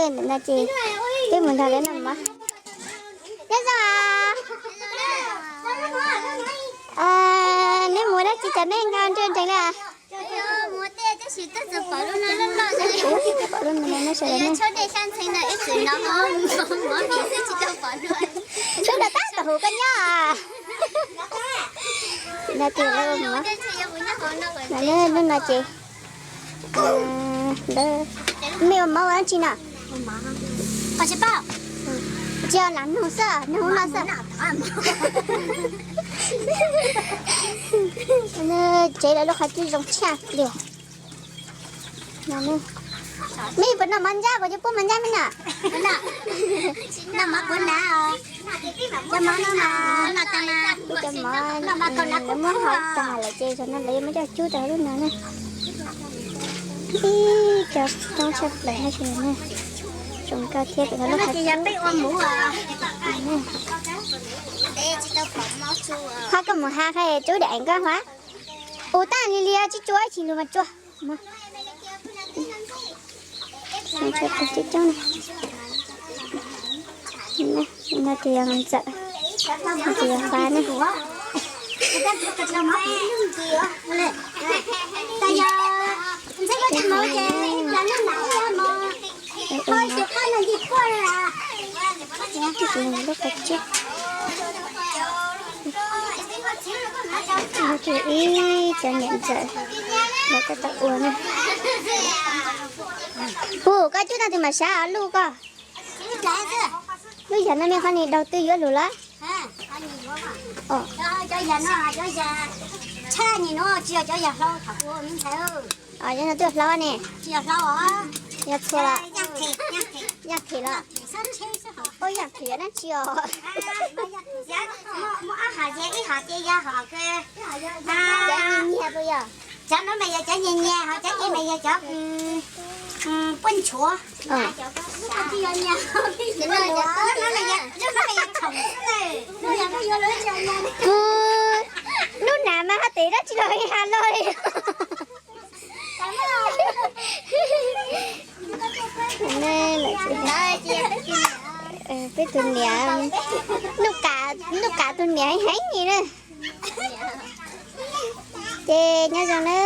No ces peb mus nrog lawv noj mov. Nyob zoo, neb mus dab tsi cas neb nqa nruab nrees na? Pom lub no no sawv daws ne. Sawv daws tab tom hu koj nyob. No ces lawv ua mov. No lub no ces lawv, mej ua mov ua dab tsi no? Tsis, lam nug xwb, nug no xwb. Tsev lawv lub qhov cub zoo tshaj li. Mej puas noj mov ncab, kuv cov pub mov ncab mej na. Noj mov kuv na. Cov mov no mas noj tag na. Cov mov lawv muab hau tag lawm ces zaum no lawv yuav muab coj cub rau lub no na. Ib co coob tshaj plaws ne, zoo nkauj thiab, lub qhov cub. Hab koj mus ha qhov cub dam koj hov. Ua tag li li tsis tsuag, ib tsis lus mas tsuag. No ces yog ntxawm, no ces yog fav ne. Lub qhov cub. No ces ib cov niam ntxawm, lawv tab tom ua na. Hu, koj cub tag twg mam sav luj koj. Lub yam no mej qhov ni daug twg yuav lug lawm? Cov yam no, cov yam tshaj ni no tsis yog cov yam hlau thaum ub me ntxhais. Yog no twb yog hlau ne. Tsis yog hlau os. Yog txhua los? Yaj them los? Ua yaj them dab tsi os? Muaj ob hom ces ib hom ces yog hom kws cov nyiag puas yog? Cov no mas yog cov nyiag nyiag, ho cov ntawd mas yog cov puab nchuav. Kuv lub nam mas haj tes dab tsi los ha los li. Peb tus niam, Nuj Kav tus niam heev heev li na. Ces nyob zoo na.